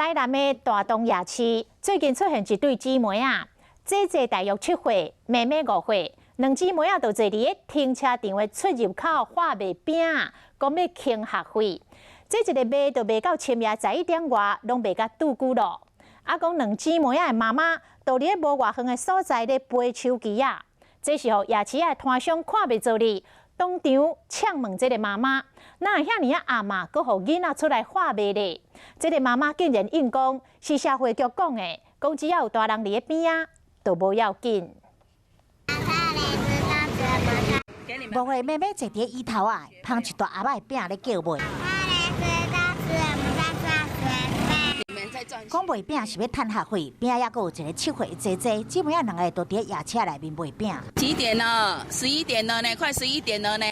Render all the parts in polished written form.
台南的大同夜市最近出現一對姊妹仔，姐姐大約7歲，妹妹5歲。兩姊妹仔就坐佇咧停車場的出入口販賣餅，講欲坑學費。這一个賣就賣到深夜11點外，攏賣甲拄久囉。啊，講兩姊妹仔的媽媽，就佇咧無偌遠的所在咧陪手機仔。這時候夜市仔的攤商看袂做哩，當場嗆問這个媽媽，哪會遐爾仔暗嘛，閣予囡仔出來販賣咧？這个媽媽竟然應講是社會局講的，講只要有大人佇咧邊仔，就無要緊。5歲妹妹坐佇椅頭仔，捧一大盒仔的餅咧叫賣。講賣餅是欲趁學費，邊仔猶閣有一个7歲的姐姐，姊妹仔兩个都佇夜市內面賣餅。幾點了？十一點了呢，快十一點了呢。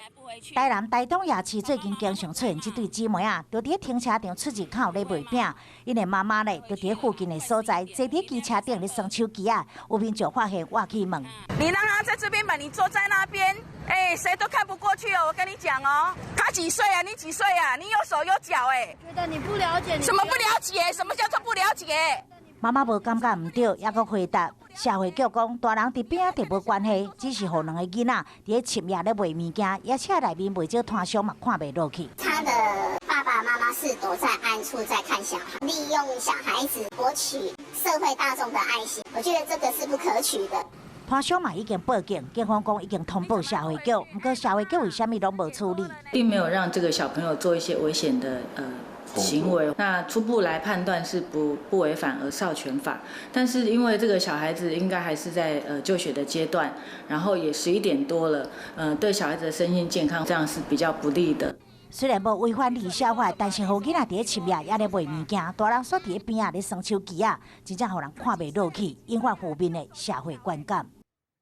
台南大同夜市最近經常出現這對姊妹仔，就佇停車場出入口咧賣餅。𪜶的媽媽呢，就佇附近的所在，坐佇機車頂咧耍手機仔，有民眾發現倚去問。你讓他在這邊嘛，你坐在那邊，欸，誰都看不過去哦。我跟你講哦，他幾歲啊？你幾歲啊？你有手有腳欸。覺得你不了解，什麼不了解？什麼叫做不了解？媽媽無感覺毋對，猶閣回答。社會局講，大人佇邊仔就無關係，只是予兩个囡仔佇咧深夜咧賣物件，夜市內面袂少攤商嘛看袂落去。他的爸爸媽媽是躲在暗處在看小孩，利用小孩子博取社會大眾的愛心，我覺得這個是不可取的。攤商嘛已經報警，警方講已經通報社會局，毋過社會局為啥物攏無處理？並沒有讓這個小朋友做一些危險的行為，那初步來判斷是不違反兒少權法，但是因為這個小孩子應該還是在就學的階段，然後也11點多了，對小孩子的身心健康這樣是比較不利的。雖然無違反兒少法，但是予囡仔佇咧深夜猶咧賣物件，大人煞佇咧邊仔咧耍手機仔，真正予人看袂落去，引發負面的社會觀感。